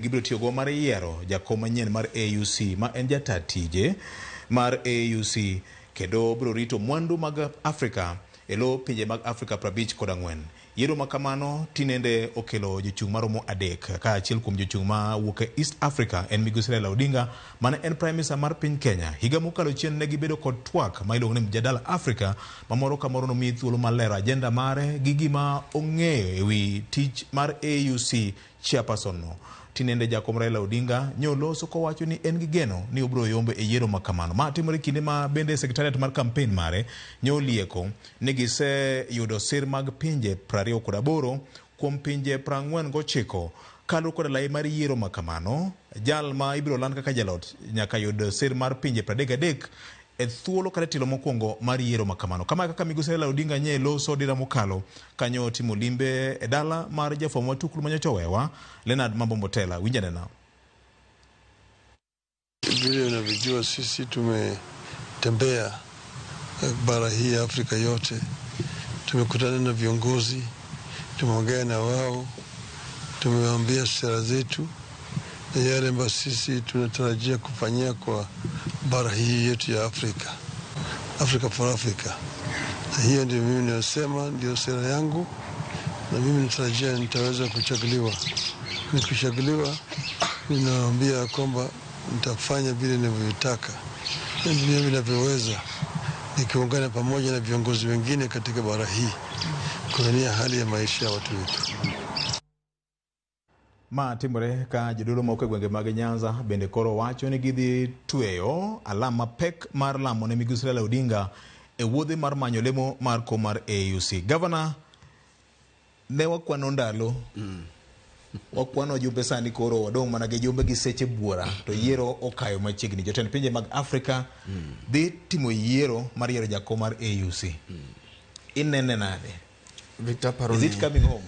Gibiro tiyogo mar yiero jakom manyien mar AUC ma en jata tije mar AUC kendo biro rito mwandu mag Afrika e lo pinje mag Afrika 54. Yiero ma kamano tinende okelo jochung' maromo adek ka achiel kuom jochung' ma wuok e East Africa en Migosi Raila Odinga mane en Prime Minister mar piny Kenya. Higa mokalo chien ne gibedo kod twak ma iluongo ni Mjadala Africa ma moro ka moro nomiyi thuolo mar lero agenda mare gi gima ong'eyo ewi tich mar AUC chairperson no. Tinende jakom Raila Odinga nyoloso kowacho ni en gi geno ni obiro yombo e yiero ma kamano. Ma timore kinde ma bende secretariat mar campaign mare nyolieko ni giseyudo sir mag pinje 28 kuom pinje 49 kaluwore koda lai mar yiero ma kamano. Jal ma ibiro land kaka jalot nyaka yud sir mar pinje 33 e thuolo kata tielo mokwongo mar yiero ma kamano. Kama kaka migosi Raila Odinga nye loso dira mokalo kanyo timo limbe e dala mar jafwambo matuklu manyocha owewa Leonard Mambo Mbotela. Winj anena. Vile unavyojua sisi tumetembea bara hii ya Afrika yote, tumekutana na viongozi, tumeongea na wao, tumewaambia sera zetu na yale ambayo sisi tunatarajia kufanyia kwa bara hii yetu ya Afrika, Africa for Africa. Na hiyo ndio mimi ninasema ndio sera yangu, na mimi natarajia nitaweza kuchaguliwa. Nikichaguliwa, ninawaambia kwamba nitafanya vile ninavyotaka na vile ninavyoweza, nikiungana pamoja na viongozi wengine katika bara hii kuwania hali ya maisha ya watu wetu. Ma timore ka jodolo moko e gwenge mag Nyanza bende koro wacho ni gidhi tweyo alama pek mar lamo ne migosi Raila Odinga e wuodhe mar manyo lemo mar kom mar AUC. Governor, ne wakwano ndalo wakwano jumbe sani koro wadong' mana gi jumbe gi seche buora to yiero okayo machiegni. Jotend pinje mag Afrika dhi timo yiero mar yiero jakom mar AUC. Inene nade? Victor paro Is it coming home?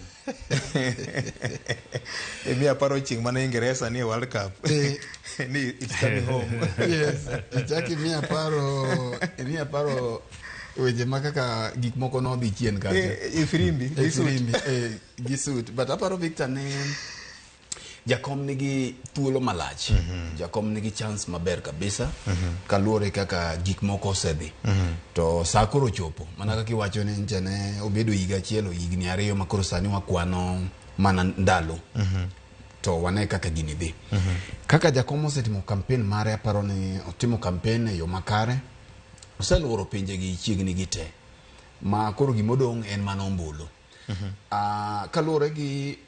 Emi aparo chieng' mane Ingeresa ni e World Cup. Ni it's coming home. Yes, ichaki imiya paro weche ma kaka gik moko nodhi chien kacha. E firimbi, E gi suit. firimbi, gi suit. But aparo Victor ni jakom nigi thuolo malach. Jakom nigi chance maber kabisa kaluwore kaka gik moko osedhi. To saa koro chopo mana kaka iwacho ni ncha ne obedo higa achiel o higni ariyo ma koro sani wakwano mana ndalo. To wane kaka gini dhi. Kaka jakom osetimo campaign mare aparo ni otimo campaign e yo makare. Oseluoro pinje gi chiegni gi te. Ma koro gimodong' en mana ombulu. Kaluwore gi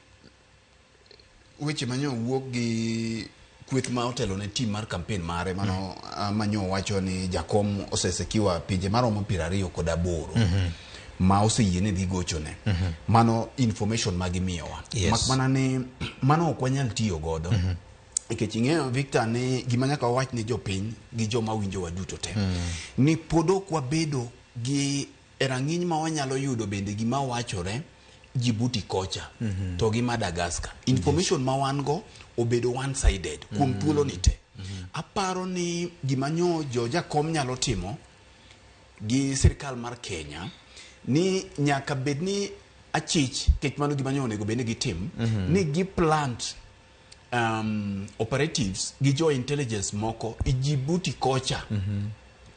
weche manyo wuok gi kweth ma otelo ne team mar campaign mare mano manyo wacho ni jakom osesekiwa pinje maromo 28 ma oseyie ni dhi gochone. Mano information ma gimiyowa. Mak mana ni mano ok wanyal tiyo godo. Nikech ing'eyo Victor ni gima nyaka wawach ni jopiny gi joma winjowa duto te ni pod ok wabedo gi e rang'iny ma wanyalo yudo bende gima wachore Djibouti kocha to gi Madagascar. Information ma wan go obedo one sided kuom thuolo ni te. Aparo ni gima nyo jo jakom nyalo timo gi sirikal mar Kenya ni nyaka bed ni achich kech mano gima nyo onego bed ni gitim ni gi plant operatives gi jo intelligence moko e Djibouti kocha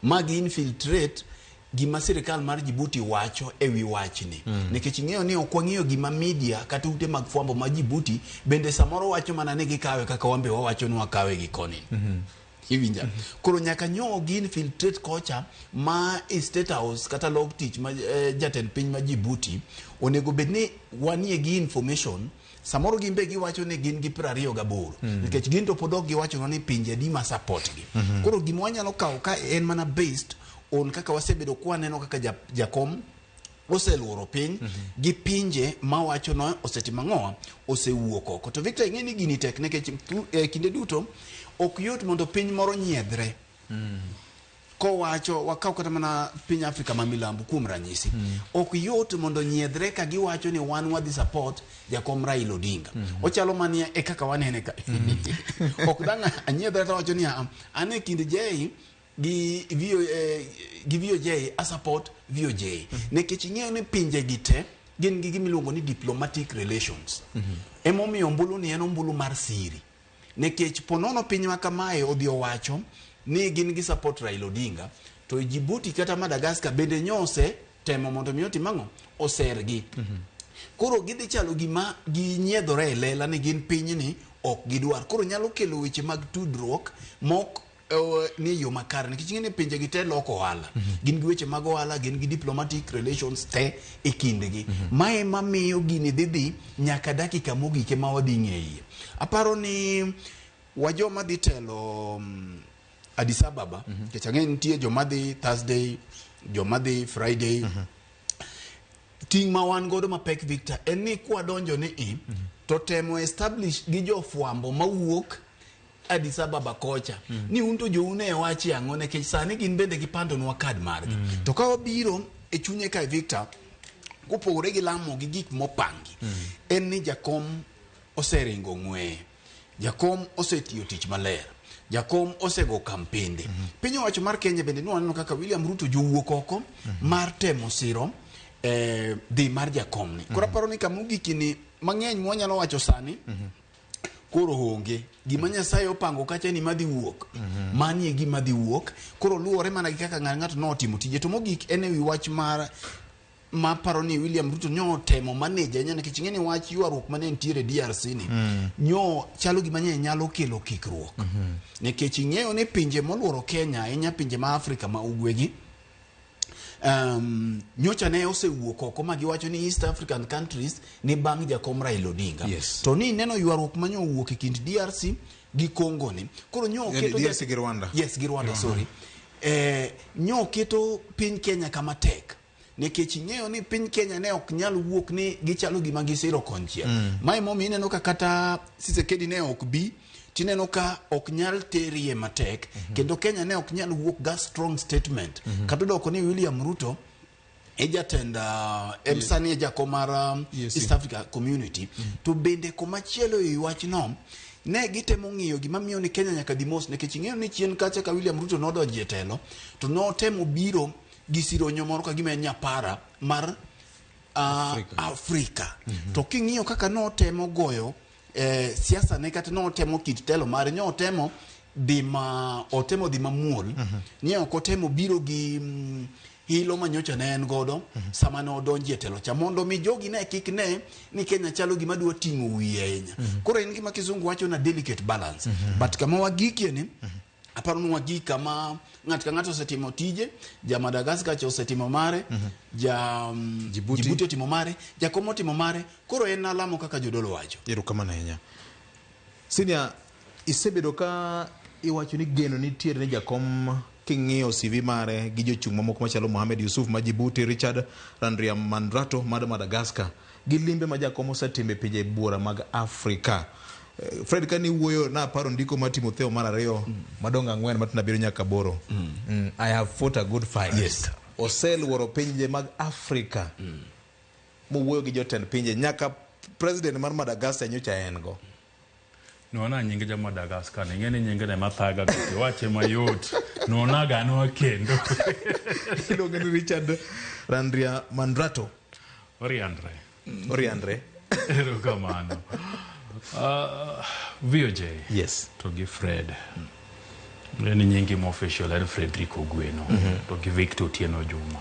ma gi infiltrate gima sirikal mar Djibouti wacho e wi wachni. Nikech ing'eyo ni ok wang'eyo gima media kata ute mag fwambo ma Djibouti bende samoro wacho mana ni gikawe kaka wan be wawacho ni wakawe gi koni. Iwinja? Koro nyaka nyo gi infiltrate kocha ma e State House kata log tich ma jatend piny ma Djibouti onego bed ni wanie gi information. Samoro gin be giwacho ni gin gi 28 nikech gin to pod ok giwacho ni pinje adi ma support gi. Koro gima wanyalo kawo ka en mana based on kaka wasebedo kwaneno kaka jakom oseluoro piny gi pinje mawacho no osetimo ang'owa osewuok oko. To Victor ing'e ni gini tek nikech kinde duto ok yot mondo piny moro nyiedhre. Kowacho wakaw kata mana piny Afrika ma milambo kuom ranyisi. Ok yot mondo nyiedhre ka giwacho ni wan wadhi support jakom Raila Odinga. Ochalo mania e kaka wanene ka. Ok dang' anyiedhra to awacho ni an e kind J gi gi VOJ a support VOJ. Nikech ing'eyo ni pinje gi te gin gi gima iluongo ni diplomatic relations. Emomiyo ombulu ni en ombulu mar siri. Nikech ponono piny ma kamae odhi owacho ni gin gi support Raila Odinga, to Djibouti kata Madagascar bende nyose temo mondo mi otim ang'o? Osergi. Koro gidhi chalo gima ginyiedhore e lela ni gin pinyni ok gidwar. Koro nyalo kelo weche mag tudruok mok ni e yo makare nikech ing'e ni pinje gi te loko ohala. Gin gi weche mag ohala, gin gi diplomatic relations te e kindgi. Mae mamiyo gini dhi dhi nyaka dakika mogik ema wadhi ng'eye. Aparo ni wa joma dhi telo Addis Ababa, nikech ang'e nitie joma dhi Thursday, joma dhi Friday. Ting' ma wan godo mapek Victor en ni kwadonjo ni i to temo establish gi jofwambo mawuok Addis Ababa kocha ni un to jou ne wachi ang'o nikech sani gin bende gipandonwa kad margi. To ka wabiro e chunye kae Victor, kopogore gi lamo gi gik mopangi, en ni jakom oseringo ng'weye. Jakom osetiyo tich maler. Jakom osego kampende. Piny owacho mar Kenya bende nwaneno kaka William Ruto jowuok oko mar temo siro dhi mar jakom ni. Koro aparo ni kamogik ni mang'eny mwanyalo wacho sani koro onge. Gima Nyasaye opango kacha ni madhi wuok. Mani e gima dhi wuok. Koro luwore mana gi kaka ng'ato notimo tije. To mogik en ewi wach mar maparo ni William Ruto nyo temo manage ahinya nikech ing'e ni wach ywaruok mane nitiere DRC ni nyo chalo gima nye nyalo kelo kikruok. Nikech ing'eyo ni pinje moluoro Kenya ahinya pinje ma Afrika ma ugwe gi nyocha ne osewuok oko ma giwacho ni East African countries ni bang' jakom Raila Odinga. To ni neno ywaruok manyo owuok e kind DRC gi Congo ni. Koro nyo oketo DRC gi Rwanda. Yes, gi Rwanda, sorry. Nyo oketo piny Kenya kama tek. Nikech ing'eyo ni piny Kenya ne ok nyal wuok ni gichalo gima gisiro konchiel. Mae momiyo ineno ka kata Tshisekedi ne ok bi, tineno ka ok nyal terie matek, kendo Kenya ne ok nyal wuok ga strong statement. Kata odoko ni William Ruto e jatend em sani e jakom mar East Africa Community, to bende komachielo e wachno ne gitemo ng'iyo gima miyo ni Kenya nyaka dhi mos, nikech ing'eyo ni chien kacha ka William Ruto nodonjo e telo to notemo biro gi sironyo moro ka gima en nyapara mar Afrika. To king'iyo kaka notemo goyo siasa ne kata notemo kit telo mare, notemo dhi ma otemo dhi mamuol, ni ok otemo biro gi hilo manyocha ne en godo sama ne odonjo e telo cha, mondo mi jogi ne kik ne ni Kenya chalo gima dwa ting'o wiye ahinya. Koro en gima kizungu wacho na delicate balance. But kama wagikie ni aparo ni wagik kama ng'ato ka ng'ato osetimo tije, ja Madagascar cha osetimo mare, ja Djibouti. Djibouti otimo mare, jakom otimo mare, koro en alamo kaka jodolo wacho. Erokamano ahinya. Senior, isebedo ka iwacho ni geno nitiere ni jakom king'iyo CV mare gi jochung' mamoko machalo Mohamed Yusuf ma Djibouti, Richard Randriamandrato mar Madagascar, gi limbe ma jakom osetimo e pinje buora mag Afrika. Fred, kane iwuoyo naparo ndiko mar Timotheo mar 2 madongo 4 matindo 7 nyaka 8. I have fought a good fight. Oseluoro pinje mag Afrika. Mowuoyo gi jotend pinje nyaka president mar Madagascar nyocha en go. Nona nying ja Madagascar, ing'e ni nyinge ne mathaga go, iwache mayot. Nona ga anwa kendo. Iluonge ni Richard Randriamandrato. Oriandre. Oriandre. Erokamano. VOJ. Yes. To gi Fred. En nyingi ma official en Frederick Ogweno. To gi Victor Otieno Juma.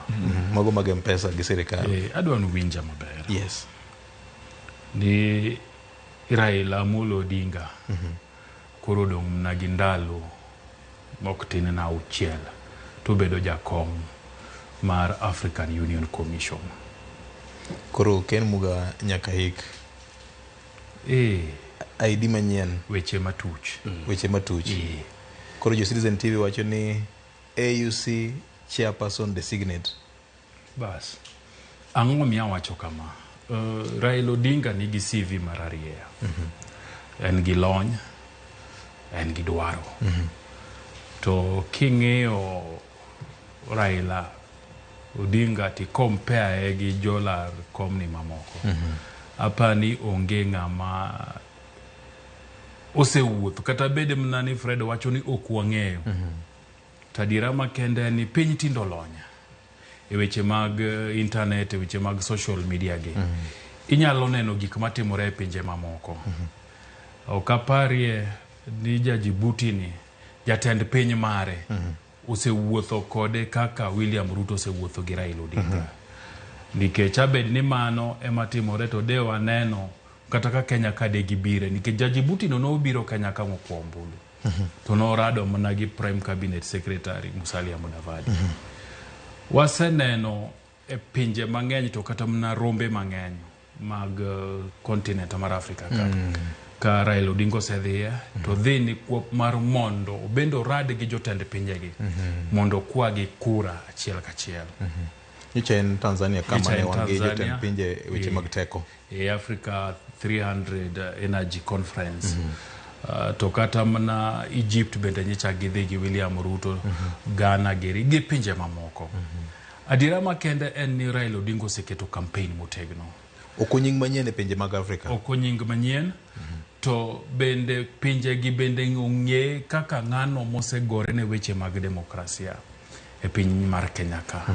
Mago mag M-Pesa gi sirikal. Adwa ni uwinja maber. Yes. Ni Raila Amolo Odinga koro odong' mana gi ndalo mok tin na 6 to obedo jakom mar African Union Commission. Koro Ken Muga nyaka hik. ID manyien. Weche matuch. Weche matuch. Koro jo Citizen TV wacho ni AUC chairperson designate. Bas. Ang'o miyo awacho kama? Raila Odinga nigi CV mararieya. En gi lony, en gi dwaro. To king'iyo Raila Odinga ti compare gi jolar komni mamoko. Apani onge ng'ama osewuotho kata bed mana ni Fred wacho ni ok wang'eyo. To adiera makende en ni piny tindo lony e weche mag internet, e weche mag social media gi. Inyalo neno gik matimore e pinje mamoko. Ok aparie ni ja Djibouti ni jatend piny mare osewuotho kode kaka William Ruto osewuotho gi Raila Odinga. Nikech abed ni mano ema timore to de waneno kata ka Kenya ka de gibire nikech ja Djibouti no nobiro Kenya ka mokuo ombulu to norado mana gi Prime Cabinet Secretary Musalia Mudavadi. Waseneno e pinje mang'eny to kata mana rombe mang'eny mag continent mar Africa ka ka Raila Odinga osedhiye to dhi ni kuop mar mondo obende orad gi jotend pinjegi mondo okwagi kura achiel kachiel. Nyocha en Tanzania kama Nyocha ne en wan gi jotend Tanzania. pinje e weche mag teko. E Africa 300 Energy Conference. To kata mana Egypt bende nyocha gidhi gi William Ruto, Ghana giri gi pinje mamoko. Adiera makende en ni Raila Odinga oseketo campaign motegno. Ok onying manyien e pinje mag Afrika. Ok onying manyien. To bende pinjegi bende ong'e kaka ng'ano mosegore ne weche mag demokrasia e piny mar Kenya ka.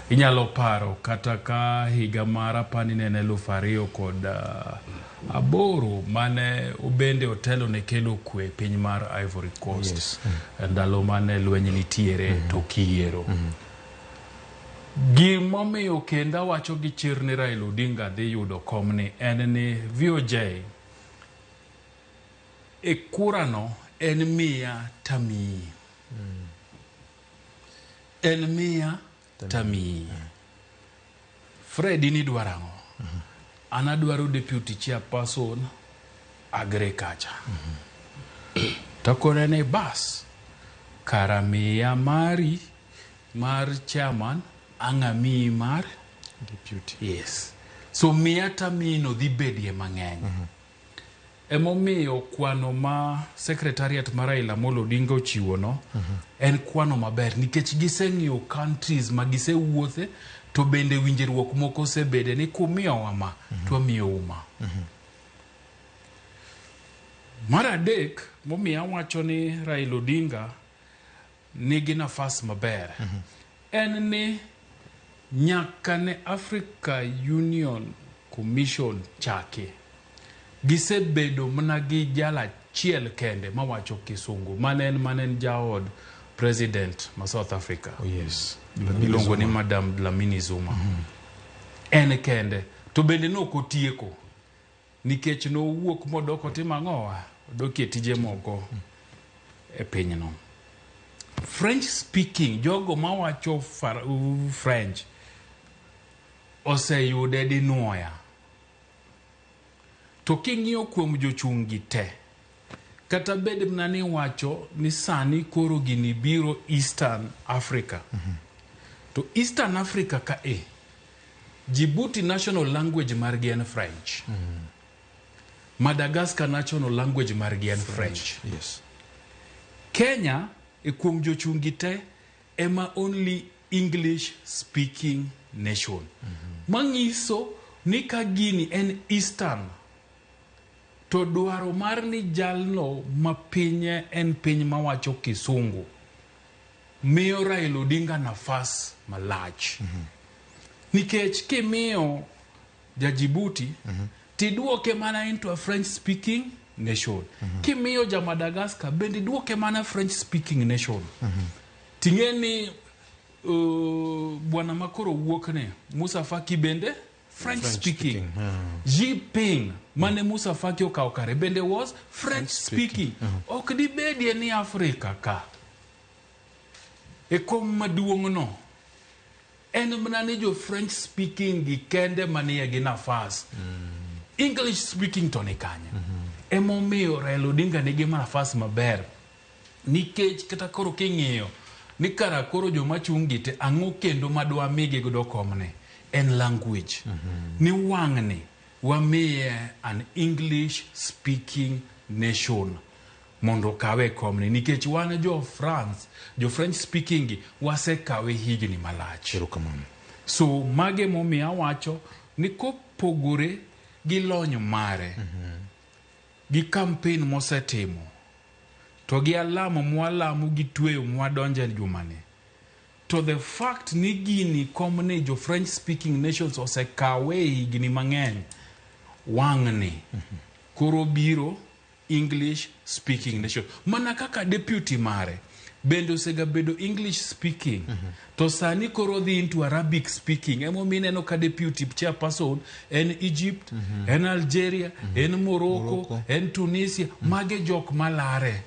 Inyalo paro kata ka higa mar apani ne en 2008 mane obende otelo ne kelo kwe e piny mar Ivory Coast. Ndalo mane lweny nitiere to kiyiero. Gimomiyo kendo awacho gi chir ni Raila Odinga dhi yudo komni en ni VOJ e kurano en miya tamiyi. En miya tamiyi. Fred in idwaro ang'o? An adwaro deputy chairperson agriculture. Takone ni bas kara miya mari mar chairman ang' amiyi mar Deputy. Yes. So miya tamiyi no dhi bedie mang'eny. Emomiyo kwano ma secretariat mar Raila Amolo Odinga ochiwo no en kwano maber nikech giseng'iyo countries ma gisewuothe to bende winjruok moko osebede ni kumiyowa ma to wamiyou ma. Mar adek momiyo awacho ni Raila Odinga nigi nafas maber en ni nyaka ne Africa Union Commission chaki gisebedo mana gi jal achiel kende mawacho kisungu mane en jaod president ma South Africa. Oh, yes. Iluongo ni Madam Dlamini Zuma. En kende to bende nok otieko nikech nowuok modok otimo ang'owa odok e tije moko e pinyno. French speaking jogo mawacho French oseyude dinuoya. To king'iyo kuom jochung' gi te, kata bed mana ni wacho ni sani koro gini biro Eastern Africa. To Eastern Africa ka e, Djibouti national language margi en French. Madagascar national language margi en French. Yes. Kenya e kuom jochung' gi te ema only English speaking nation. Manyiso ni ka gini en Eastern to dwaro mar ni jalno ma pinye en piny mawacho kisungu miyo Raila Odinga nafas malach. Nikech kimiyo ja Djibouti tiduoke mana into a French speaking nation. Kimiyo ja Madagascar bende iduoke mana French speaking nation. Ting'e ni bwana makoro wuok ni Musa Faki bende French speaking. Xi Jinping mane Musa Faki okawo kare bende was French speaking. Ok dibedie ni Afrika ka e kom maduong' no en mana ni jo French speaking gi kende manie gi nafas. English speaking to ni kanye? Emomiyo Raila Odinga nigi nafas maber nikech kata koro king'iyo ni kara koro joma chung' gi te ang'o kendo madwa migi godo komni en language. Ni wang'ni wamiye an English speaking nation mondo okawe komni nikech wan jo France jo French speaking gi wasekawe higni malach. Erokamano. So mage momiyo awacho ni kopogore gi lony mare gi campaign mosetimo to gi alamo mwalamo gi tweyo mwadonje jumani to the fact ni gini komni jo French speaking nations osekawe e higni mang'eny wang'ni koro biro English speaking nation. Mana kaka deputy mare bende osegabedo English speaking. To sani koro dhi into Arabic speaking. Emomiyo ineno ka deputy chairperson en Egypt, en Algeria, en Morocco, en Tunisia. Mage jok malare.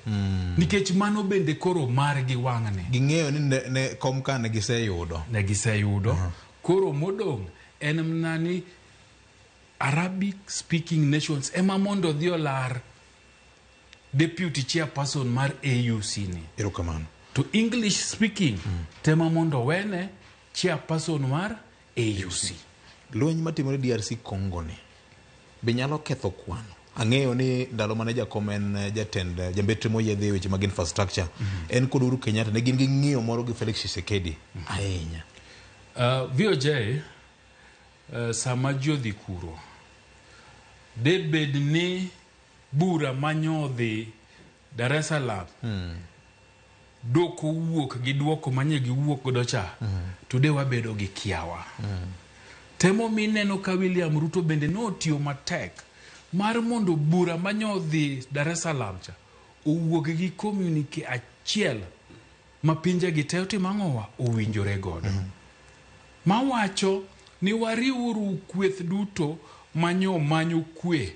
Nikech mano bende koro margi wang'ni. Ging'eyo ni ne kom ka ne giseyudo. Ne giseyudo. Koro modong' en mana ni Arabic speaking nations ema mondo odhi olar deputy chairperson mar AUC ni. Erokamano. To English speaking tema mondo wene chairperson mar AUC. Lweny matimore DRC Congo ni be nyalo ketho kwano? Ang'eyo ni ndalo mane jakom en jatend jambetre moyiedhi e weche mag infrastructure, en kod Uhuru Kenyatta ne gin gi ng'iyo moro gi Felix Tshisekedi ahinya. VOJ, sama ji odhi kuro, de bed ni bura manyodhi Dar es Salaam dok owuok gi duoko manye giwuok godo cha, to de wabedo gi kiawa. Temo mineno ka William Ruto bende notiyo matek mar mondo bura manyodhi Dar es Salaam cha owuok gi communique achiel ma pinje gi te otimo ang'owa owinjore godo. Mawacho ni wariwuru kweth duto manyo manyo kwe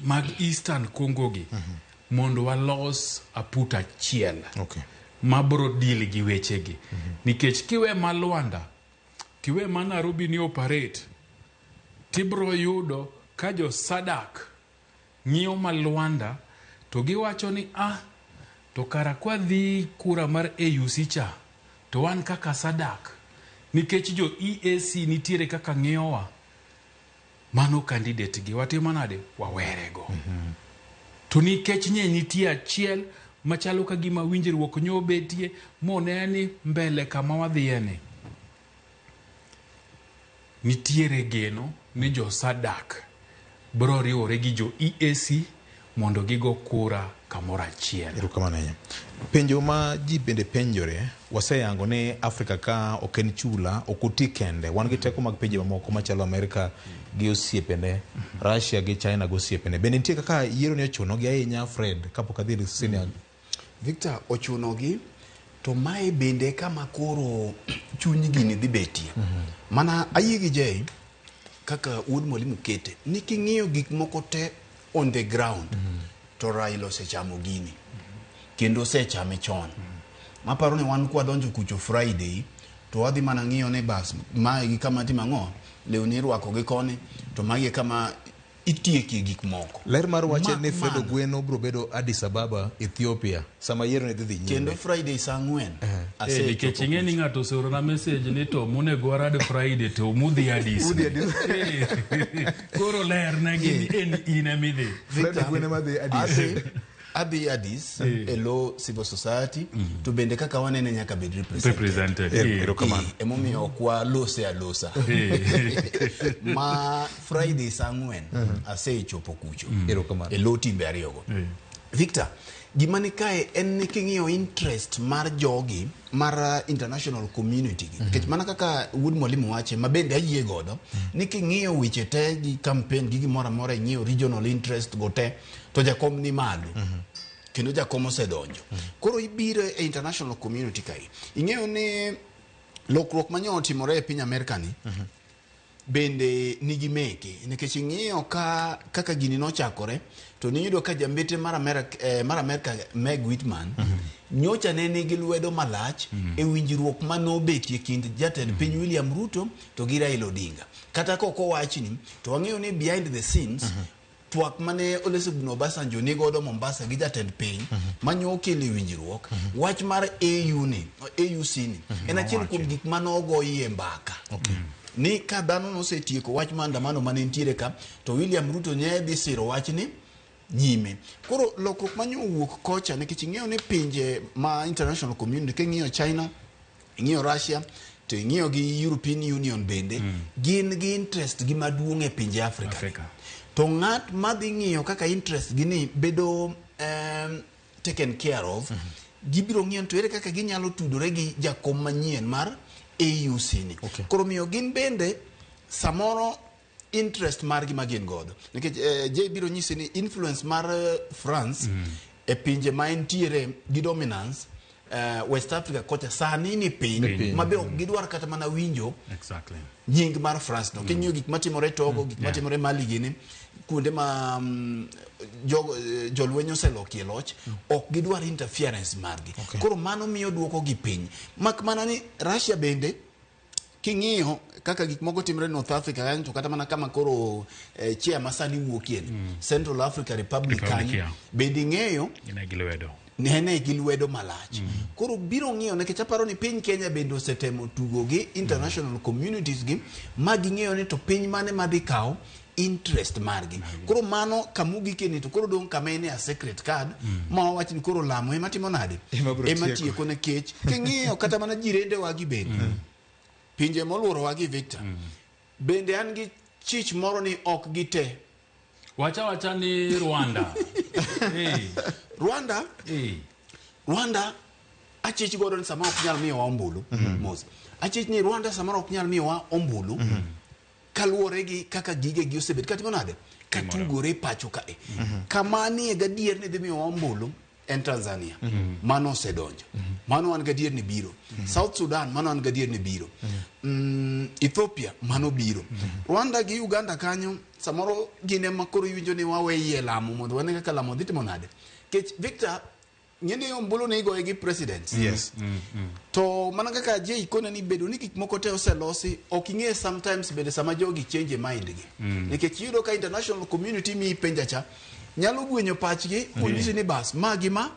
mag Eastern Congo gi mondo walos aput achiel mabro deal gi wechegi. Nikech kiwe ma Luanda, kiwe ma Nairobi ni operate, tibro yudo ka jo SADC ng'iyo ma Luanda to giwacho ni to kara kwadhi kura mar AUC cha to wan kaka SADC nikech jo EAC nitiere kaka ng'iyowa mano candidate gi watimo nade wawerego. To nikech nye nitie achiel machalo ka gima winjruok nyobetie mone ni mbele kama wadhiye ni nitiere geno ni jo SADC bro riwore gi jo EAC mondo gigo kura kamoro achiel. Erokamano ahinya. Penjo ma ji bende penjore, waseyango ni Afrika ka ok en chula, ok oti kende. Wan gi teko mag pinje mamoko machalo Amerika gi osiepene, Russia gi China gi osiepene. Bende nitie kaka yiero ni ochuno gi ahinya, Fred, kapok adhi senior. Victor, ochuno gi to mae bende kama koro chuny gini dhi betie. Mana ayie gi Jay kaka wuod mwalimu kete ni king'iyo gik moko te on the ground to Raila osechamo gini kendo osechame chon. Maparo ni wan kwadonjo kucho Friday to wadhi mana ng'iyo ni bas mae gi kama timo ang'o, lewni irwako gi koni to magi e kama itiekie gik moko. Ler mar wache Mak ni Fred mana. Ogweno biro bedo Addis Ababa, Ethiopia, sama yiero ni dhi dhi nyime. Kendo Friday saa 4 Nikech ing'e ni ng'ato oseorona message ni to monego warad Friday to mudhi Addis. Koro ler negi ni en in emidhi. Fred Ogweno ema dhi Addis. Adhi Addis e lo civil society to bende kaka wanene nyaka bed represented. Represented. Erokamano. Emomiyo ok walose alosa. Ma Friday saa 4 asechopo kucho. Erokamano. E lo timbe ariyogo. Victor, gima ni kae en ni king'iyo interest mar jogi mar international community gi. Nikech mana kaka wuod mwalimu wache ma bende ayie godo ni king'iyo weche te gi campaign gi gimoro amora, ing'iyo regional interest go te to jakom ni malo. Kendo jakom osedonjo. Koro ibiro e international community kae. Ing'eyo ni lokruok manyo otimore e piny Amerika ni bende nigi meke nikech ing'iyo ka kaka gini nochakore to niyudo ka jambete mar Amerika, mar Amerika Meg Whitman nyocha ne nigi lwedo malach e winjruok manobetie kind jatend piny William Ruto to gi Raila Odinga. Kata kok owachni to wang'eyo ni behind the scenes twak mane Olusegun Obasanjo ni godo Mombasa gi jatend piny manyo okelo e winjruok wach mar AU ni AUC ni en achiel kuom gik manogoyie mbaka. Ni ka dhano nosetieko wach maandamano mane nitiere ka to William Ruto ne dhi siro wachni nyime. Koro lokruok manyo owuok kocha nikech ing'eyo ni pinje ma international community king'iyo China, ing'iyo Russia to ing'iyo gi European Union bende gin gi interest gi maduong' e pinje Afrika. Afrika. To ng'at madhi ng'iyo kaka interest gi ni bedo taken care of, gibiro ng'iyo to ere kaka ginyalo tudore gi jakom manyien mar AUC ni. Koro miyo gin bende samoro interest margi ma gin godo nikech Jay biro nyisi ni influence mar France e pinje ma entiere gi dominance West Africa kocha sani ni piny Piny. ma be ok gidwar kata mana winjo nying mar France no. King'iyo gik matimore Togo, gik matimore Mali gini, kuonde ma jolweny oselokie loch, ok gidwar interference margi. Koro mano miyo duoko gi piny. Mak mana ni Russia bende king'iyo kaka gik moko timore North Africa kanyo, to kata mana kama koro chair ma sani wuokie ni, Central Africa Republic Republic, kanyo, bende ing'eyo Gine gi lwedo. Nene gi lwedo malach. Koro biro ng'iyo nikech aparo ni piny Kenya bende osetemo tugo gi international communities gi ma ging'eyo ni to piny mane madhi kawo interest margi. Koro mano kamugike ni to koro dong' kama en a secret card ma wawach ni koro lamo ema timo nade? Ema biro Ema tieko. tieko nikech king'iyo kata mana jirendewa gi bende pinje moluorowa gi Victor bende an gi chich moro ni ok gite. Wacha wacha ni Rwanda. Hey. Rwanda? Hey. Rwanda achich godo ni samoro ok nyal miyowa ombulu. Mos. Achich ni Rwanda samoro ok nyal miyowa ombulu. Kaluwore gi kaka gigegi osebet. Katimo nade? Katugore pacho kae. Kama nie gadier ni dhi miyowa ombulu en Tanzania. Mano osedonjo. Mano wan gadier ni biro. South Sudan mano wan gadier ni biro. Ethiopia mano biro. Rwanda gi Uganda kanyo samoro gin ema koro iwinjo ni wawe yie lamo mondo wane kaka lamo dhi timo nade. Kech Victor ng'eni ombulu ni igoye gi presidents. To mana kaka Jay kone ni bedo ni gik moko te oselosi, ok ing'e sometimes bende sama jogi change mind gi. Nikech iyudo ka international community mi penja cha, nyalo gwenyo pachgi, onyisi ni bas, ma gi ma,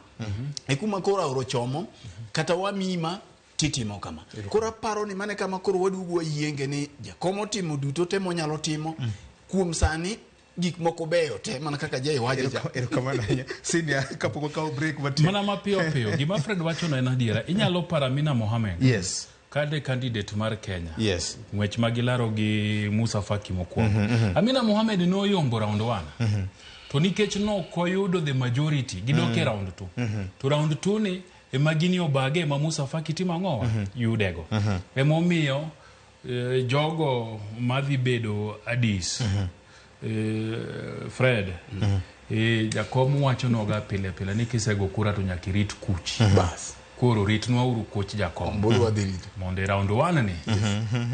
e kuma koro aoro chomo, kata wamima, titimo kama. Koro aparo ni mane kama koro waduogo wayienge ni jakom otimo duto te monyalo timo, kuom sani gik moko beyo te mana kaka Jay wacho cha. Erokamano ahinya. Senior, kapok wakawo break matin. Mana mapiyo piyo, gima Fred wacho no en adiera. Inyalo paro Amina Mohamed. Kade candidate mar Kenya. Ng'wech ma gilaro gi Musa Faki mokwongo. Amina Mohamed noyombo round 1. To nikech nokoyudo the majority, gidok e round 2. To round 2 ni ema gini obage ema Musa Faki timo ang'owa? Yudego. Emomiyo jogo madhi bedo Addis. Fred, jakom wacho noga pile pile ni kisego kura to nyaka irit kuch. Bas. Koro ritnwa uru kuch jakom. Ombulu wadhi rito. Mondo e round 1 ni,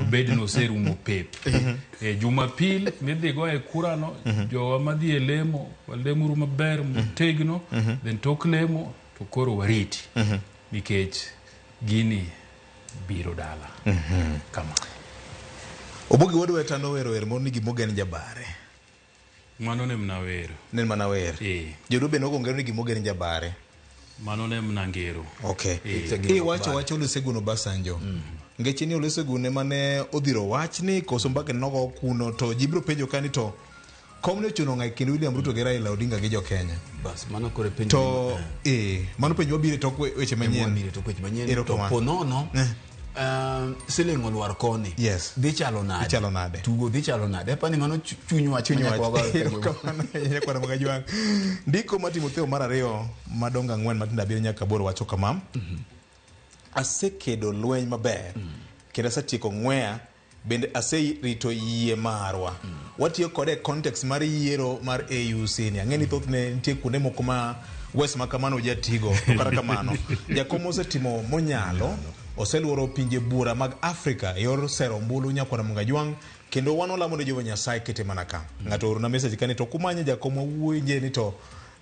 obed ni oserumo pep. Jumapil midhi go e kura no, jowa madhi e lemo, walemuru maber motegno, then tok lemo to koro wariti. Nikech gini biro dala. Kama. Obogi wuod Weta nowero wer moro ni gimogen jabare. Mano ne mna wero. Ne mana wer. Joluo be nogo ngero ni gimogen jabare. Mano ne mna ngero. Iwacho wacho Olusegun Obasanjo. Ngeche ni Olusegun ema ne odhiro wachni koso mbaka nogo kuno to ji biro penjo ka ni to kom ne ochuno ng'a e kind William Ruto gi Raila Odinga gi jo Kenya. Bas, mano koro e penjo To, mano penjo mabiro e tok weche manyien. Mabiro e tok weche manyien. Ero To kamano. po nono, siling olwar koni. Dhi chalo nade? Dhi chalo nade? Tugo dhi chalo nade? Apani mano chuny wach Chuny manyaka wach. wago e Ero penjo. kamano, nyakwara mag Ajwang'. Ndiko mar Timotheo mar 2 madongo 4 matindo 7 nyaka 8 wacho kama. Asekedo lweny maber, kendo asetieko ng'weya, bende aserito yie marwa. Watiyo kode e context mar yiero mar AUC ni. Ang'e ni thothne nitie kuonde moko ma wes ma kamano jatigo, to kata kamano, jakom osetimo monyalo, oseluoro pinje buora mag Afrika e yor sero ombulu nyakwara Mungajwang', kendo wan walamo ne Jehova Nyasaye kete mana ka. Ng'ato oorona message ka ni to kumanye jakom wawuoye ni to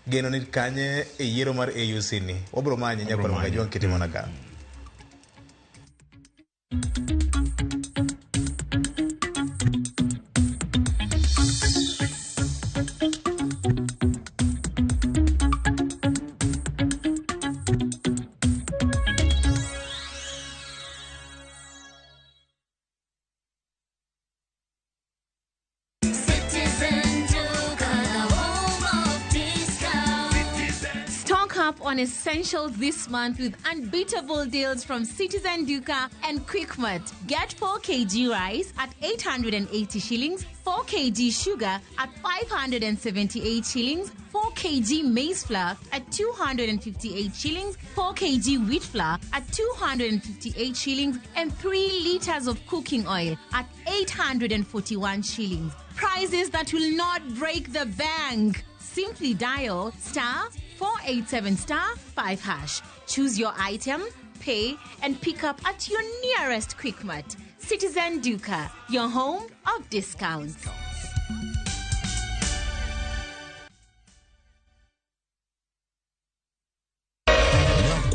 geno ni kanye e yiero mar AUC ni. Wabro manye nyakwara Mungajwang' kete mana ka. Stock up on essentials this month with unbeatable deals from Citizen Duka and Quickmart. Get 4 kg rice at 880 shillings, 4 kg sugar at 578 shillings, 4 kg maize flour at 258 shillings, 4 kg wheat flour at 258 shillings, and 3 liters of cooking oil at 841 shillings. Prizes that will not break the bank. Simply dial star 487 star 5 hash. Choose your item, pay, and pick up at your nearest Quickmart. Citizen Duka, your home of discounts.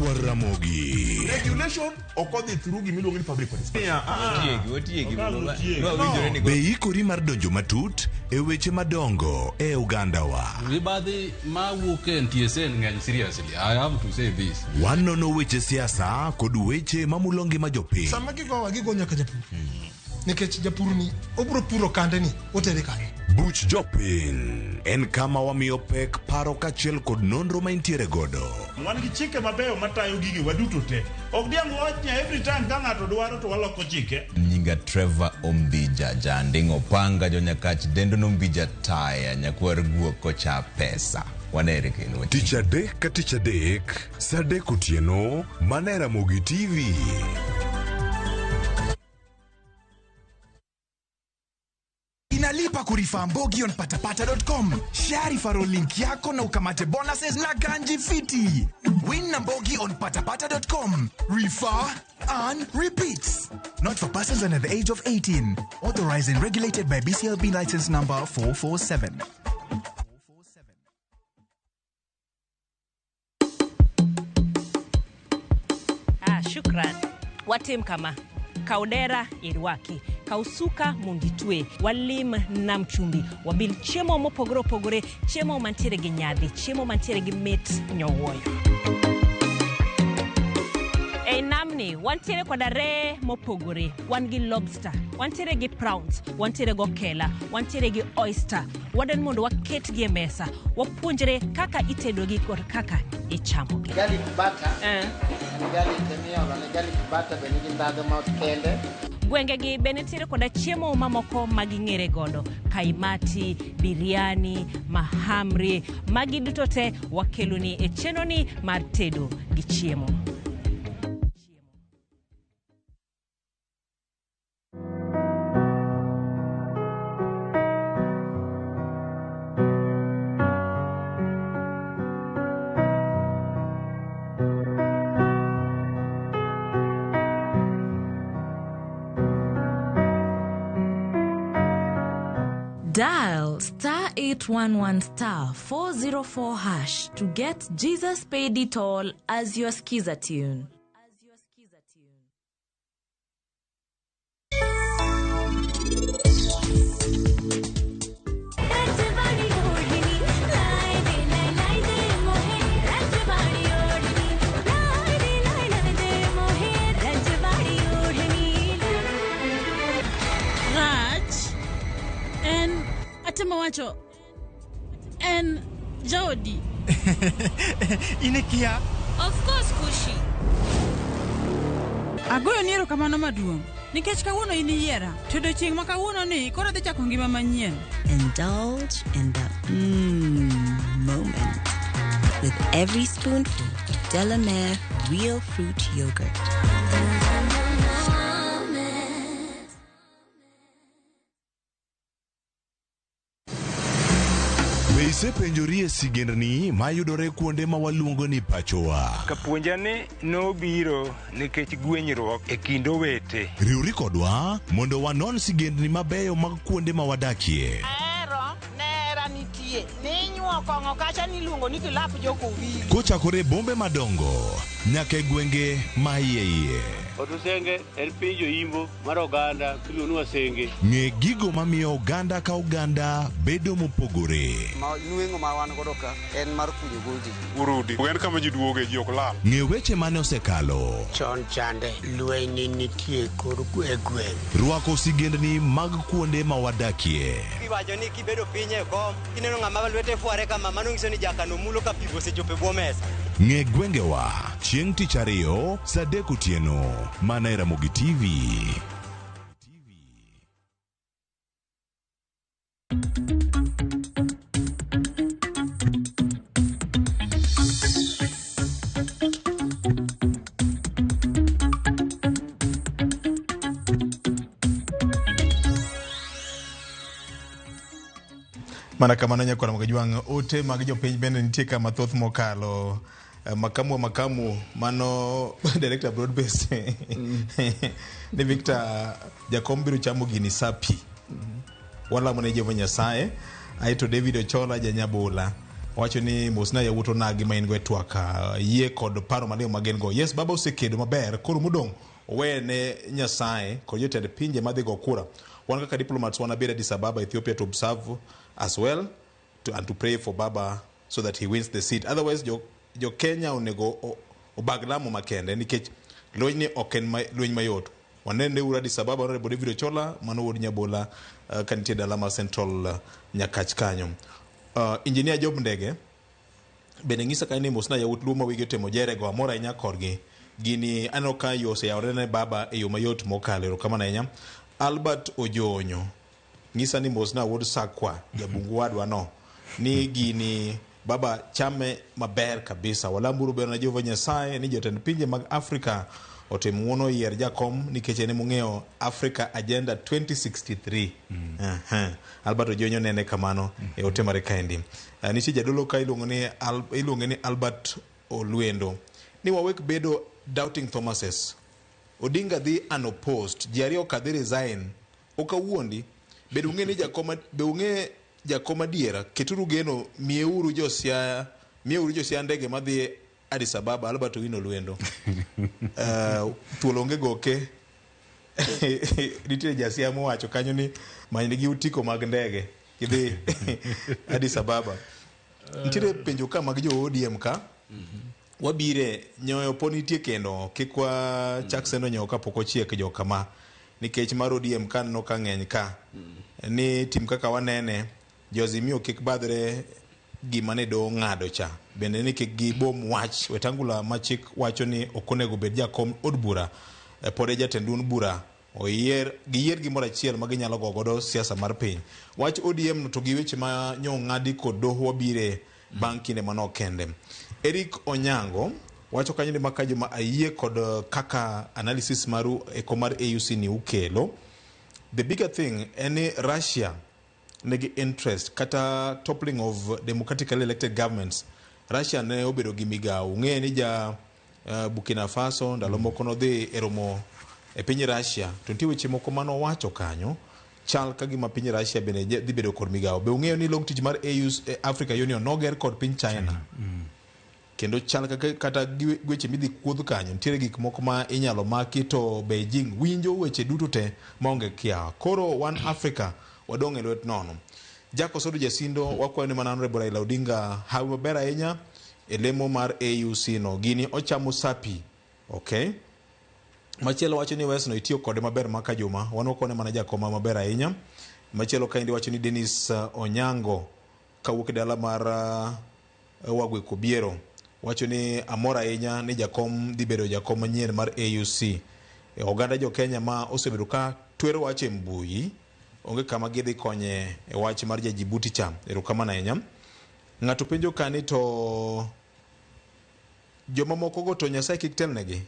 Ramogi. Regulation ok odhi through gimiluongo ni public participation. Be ikori mar donjo matut e weche madongo e ogandawa. Mibadhi mawuok e NTSA ng'eny seriously. I have to say this. Wanono weche siasa kod weche mamulo ngima jopiny. Sama gigowa gigo nyaka japur. Nikech japur ni obiro puro kande ni otere kanye. Buch jopiny en kama wamiyo pek paro kaachiel kod nonro ma intiere godo. Wan gi chike mabeyo matayo gige waduto te. Ok diang' wach ni every time ka ng'ato dwaro to waloko chike. Nyinga Trevor Ombija Janding Opanga jonyakach dendo nombija taya nyakwar guok kocha pesa. Wanere kendo. Tich adek ka tich adek, saa adek otieno, mana e Ramogi TV. Inalipa kurefer Mbogi on patapata.com. Share referral link yako na ukamate bonuses na ganji fiti. Win na Mbogi on patapata.com. Refer, earn, repeat. Not for persons under the age of 18. Authorized and regulated by BCLB license number 447. Ah, shukran. Watim kama. Kaudera irwaki, kausuka munditwe, walim nam chumbi, wabil chiemo mopogore opogore, chiemo mantiere gi nyadhi, chiemo mantiere gi mit nyowuoyo. Ei namni, wantiere koda ree mopogore, wan gi lobster, wantiere gi prawns, wantiere gi okela, wantiere gi oyster. Wadwaro mondo waketgi e mesa, wapuonjre kaka itedogi kod kaka ichamogi. Garlic butter. En garlic miolo ne garlic butter be nigi ndhadhu ma kende. Gwengegi be nitiere koda chiemo mamoko ma ging'ere godo, kaimati, biryani, mahamri, magi duto te wakeloni e chenroni mar tedo gi chiemo. Dial star 811 star 404 hash to get Jesus Paid It All as your skiza tune. Rach en atemo wacho en jaodi. Inekia. Of course, Kushi. Agoyo ni erokamano maduong' nikech kawuono in iyiera to odiochieng' ma kawuono ni koro adhi chako ngima manyien. Indulge in the moment with every spoonful of Delamere Real Fruit Yogurt. Be isepenjori e sigendni mayudore kuonde ma waluongo ni pachowa? Kapuonja ni nobiro nikech gwenyruok e kind owete. Riwri kodwa mondo wanon sigendni mabeyo mag kuonde ma wadakie. Ahero nera nitie ninyuo kong'o kacha niluongo ni kilap jokowili. Kochakore e bombe madongo nyaka e gwenge ma iye iye. Otusenge en piny joimbo mar oganda miluongo ni Wasenge. Ng'e gigo mamiyo oganda ka oganda bedo mopogore. Ma nweng'o ma wan godo ka en mar kunyo goldi. Urudi. En kama ji duoge ji ok lal. Ng'e weche mane osekalo. Chon chande lweny nitie kor e gweng'. Rwako sigendni mag kuonde ma wadakie. Iwacho ni kibedo piny e kom, kineno ng'ama lwete fware kama, mano nyiso ni jakano mulo ka pi osechopo e bwo mesa. Ng'e gwengewa chieng' tich ariyo saa adek otieno mana e Ramogi TV. Mana kamano nyakwara Magajwang', ote mag jopiny bende nitie ka mathoth mokalo. Makamu wa makamu mano director broad base ni Victor Jakom biro chamo gini sapi. Walamo ne Jehova Nyasaye. Aeto David Ochola Janyabula wacho ni mosna yawuot onagi ma in go e twak yie kod paro maliw ma gin go. Yes, baba osekedo maber, koro modong' owe ne Nyasaye kod jotend pinje madhi go kura. Wan kaka diplomats wanabed Addis Ababa, Ethiopia to observe as well and to pray for Baba so that he wins the seat. Otherwise, jo Kenya onego obag lamo makende nikech lweny ni ok en lweny mayot. Wanene uru Addis Ababa, Honorable David Ochola, mano wuod Nyabola, ka nitie dala mar Central Nyakach kanyo. Engineer Job Ndege bende ng'isa kanyo ni mosna yawuot Luo ma wigi otemo jerego, amor ahinya korgi. Gini aneno ka yo oseyawore ne baba e yo mayot mokalo, erokamano ahinya. Albert Ojonyo ng'isa ni mosna wuod Sakwa, jabungu wadwa no, ni gini baba chame maber kabisa. Walamburu ber na Jehova Nyasaye ni jotend pinje mag Afrika otim ng'uono yier jakom nikech en emong'eyo Africa Agenda 2063. Albert Ojonyo nene kamano e ote mare kaendi. Nitie jadolo ka iluonge ni Albert Olwendo ni wawek bedo doubting Thomases. Odinga dhi unopposed, ji ariyo ka dhi resign. Ok awuondi, bed ung'e ni jakom, be ung'e jakom adiera, keturu geno, miyeuru Josiaya, miyeuru Josiaya ndege madhi Addis Ababa. Albert Owino Lwendo. Thuol onge goke. Nitie jasiaya mowacho kanyo ni manynegi otiko mag ndege gidhi Addis Ababa. Nitiere penjo ka mag jo ODM ka. Wabire nyoyo po nitie kendo kik wachak sendo nyoyo kapok ochiek jo kama nikech mar ODM ka aneno ka ng'eny ka ni tim kaka wanene jo Azimio kik badhre gima ne doho ng'ado cha bende ni kik gibom wach Wetangula ma chik wacho ni ok onego bed jakom od bura pod e jatend duond bura oyier giyier gimoro achiel ma ginyalo go godo siasa mar piny. Wach ODM no to gi weche ma nyo ng'adi kod doho wabire bang' kinde manok kende. Eric Onyango wacho kanyo ni maka joma ayie kod kaka analysis maru eko mar AUC ni ukelo. The bigger thing en ni Russia nigi interest kata toppling of democratically elected governments. Russia ne obedo gi migawo. Ung'eyo ni ja Burkina Faso ndalo moko nodhi e romo e piny Russia to nitie weche moko manowacho kanyo chal ka gima piny Russia bende dhi bedo kod migawo. Be ung'eyo ni log tich mar AU Africa Union noger kod piny China? Kendo chal kaka kata weche midhi kuodh kanyo nitiere gik moko ma inyalo maki to Beijing winjo weche duto te maonge kiawa. Koro wan Africa wadong' e lwet nono. Jack Osodo Jasindo wakwayo ni mana Honorable Raila Odinga hawi maber ahinya e lemo mar AUC no. Gini ochamo sapi. Okay. Machielo wacho ni Wes no itiyo kode maber maka juma. Wan wakone mana jakoma maber ahinya. Machielo kaendi wacho ni Dennis Onyango kawuok e dala mar Wagwe Kobiero wacho ni amor ahinya ni jakom dhi bedo jakom manyien mar AUC. Oganda jo Kenya ma osebedo ka twero wach e mbui onge kama gidhi konye e wach mar ja Djibouti cha. Erokamano ahinya. Ng'ato penjo ka ni to jomamoko go to Nyasaye kik telnegi.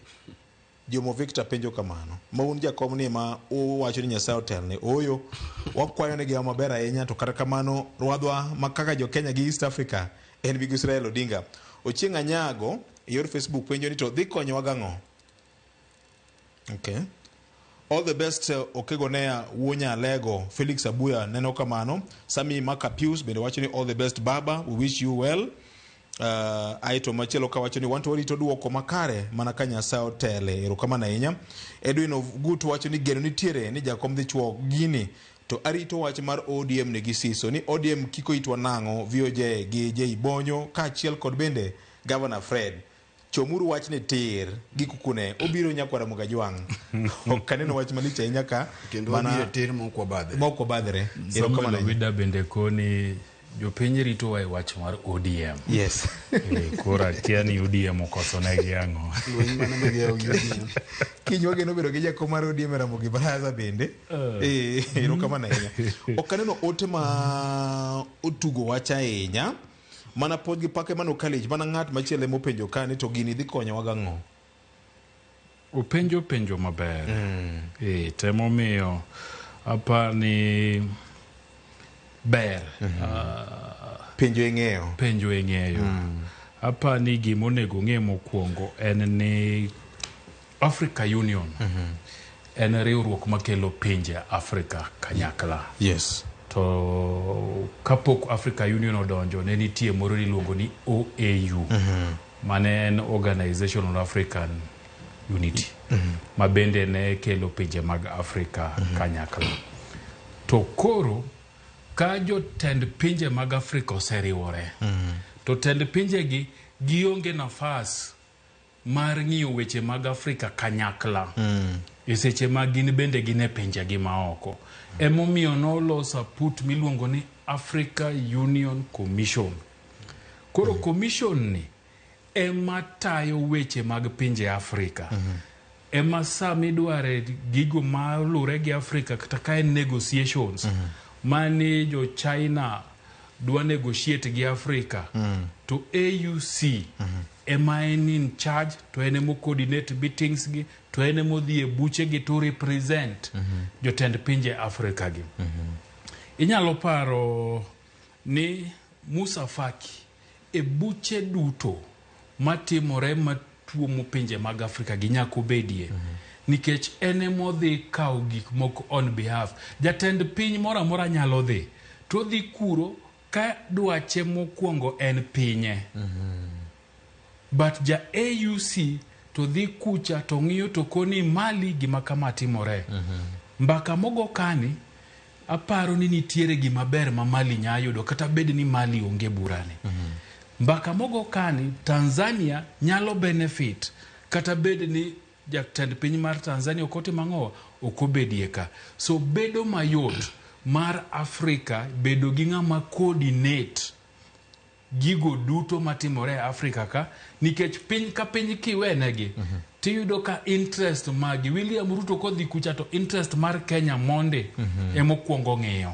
Jomo Victor penjo kamano. Ma un jakom ni ma uwacho ni Nyasaye otelne. Ooyo, wakwayo negi maber ahinya to kata kamano rwadhwa ma kaka jo Kenya gi East Africa en Migosi Raila Odinga. Ochieng' Anyago e yor Facebook penjo ni to dhi konyowa gang'o? Okay. All the best Okegonea wuo Nyalego. Felix Abuya neno kamano. Sami Makapius bende wacho ni all the best baba, we wish you well. Aeto machielo kawacho ni wanto warito duoko makare mana ka Nyasaye otele. Erokamano ahinya. Edwin Ogutu wacho ni geno nitiere ni jakom dhi chuo gini to arito wach mar ODM nigi siso ni ODM kiko itwa nang'o VOJ gi J Bonyo kaachiel kod bende Governor Fred. Chomuru wach ni tir gi kukune obiro nyakwara Mugajwang'. Ok aneno wach malich ahinya ka kendo wabiro tir mok wabadhre. Mok wabadhre. Samuel Owida bende koni jopiny ritowa e wach mar ODM. Yes. Koro akia ni ODM okoso negi ang'o. Lweny mane magiyawo gi ODM. Kiny wageno bedo gi jakom mar ODM e Ramogi Baraza bende. Erokamano ahinya. Ok aneno ote ma otugo wach ahinya. Mana pod gi pake mano kalich mana ng'at machielo emopenjo ka ni to gini dhi konyowa gang'o. Openjo penjo maber. Temomiyo apa ni Ber. Penjo e ng'eyo. Penjo e ng'eyo. Apa ni gima onego ng'e mokwongo en ni Africa Union en riwruok makelo pinje Afrika kanyakla. Yes. To kapok Africa Union odonjo ne nitie moro niluongo ni OAU. Mane en Organization on African Unity. Ma bende ne kelo pinje mag Afrika kanyakla. To koro ka jotend pinje mag Afrika oseriwore, to tend pinjegi gionge nafas mar ng'iyo weche mag Afrika kanyakla e seche ma gin bende gin e pinjegi maoko. Emomiyo nolos aput miluongo ni Africa Union Commission. Koro commission ni ema tayo weche mag pinje Afrika. Ema sama idware gigo malure gi Afrika kata ka en negotiations mani jo China dwa negotiate gi Afrika to AUC ema en in charge to en emo coordinate meetings gi to en emo dhi e buche gi to represent jotend pinje Afrika gi. Inyalo paro ni Musa Faki e buche duto matimore matuomo pinje mag Afrika gi nyaka obedie. Nikech en emodhi kawo gik moko on behalf. Jatend piny moro amora nyalo dhi to odhi kuro ka dwache mokwongo en pinye. But ja AUC to dhi kucha to ng'iyo to koni Mali gima kama timore. Mbaka mogo kani aparo ni nitiere gima ber ma Mali nya yudo kata bed ni Mali onge burani. Mbaka mogo kani Tanzania nyalo benefit kata bed ni jatend piny mar Tanzania ok otimo ang'o ok obedie ka. So bedo mayot mar Afrika bedo gi ng'ama coordinate gigo duto matimore e Afrika ka nikech piny ka piny kiwenegi tiyudo ka interest magi William Ruto kodhi kucha to interest mar Kenya monde emokwongo ng'iyo.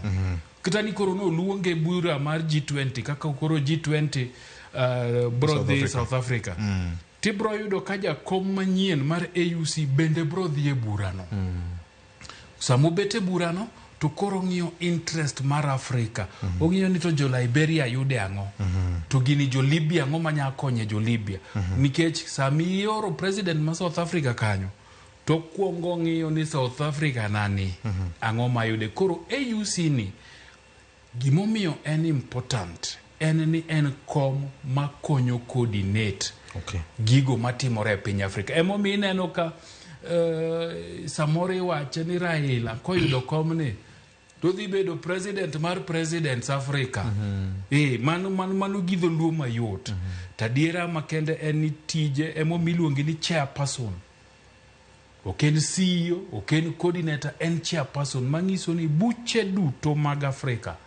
Kata ni koro noluonge bura mar G20 kaka koro G20 bro South dhi Africa. South Africa. Tibro yudo ka jakom manyien mar AUC bende bro dhi e burano. Sama obet e burano to koro ong'iyo interest mar Afrika. Ong'iyo ni to jo Liberia yude ang'o. To gini jo Libya ang'o manya konye jo Libya. Nikech sama ioro president ma South Africa kanyo to kwongo ng'iyo ni South Africa nani ang'o mayude. Koro AUC ni gimomiyo en important en ni en kom makonyo coordinate gigo matimore e piny Afrika. Emomiyo ineno ka samoro iwache ni Raila koyudo komni to dhi bedo president mar presidents Africa. Mano, mano, mano gi dholuo mayot. To adiera makende en ni tije emomiyo iluonge ni chairperson. Ok en CEO, ok en coordinator, en chairperson manyiso ni buche duto mag Afrika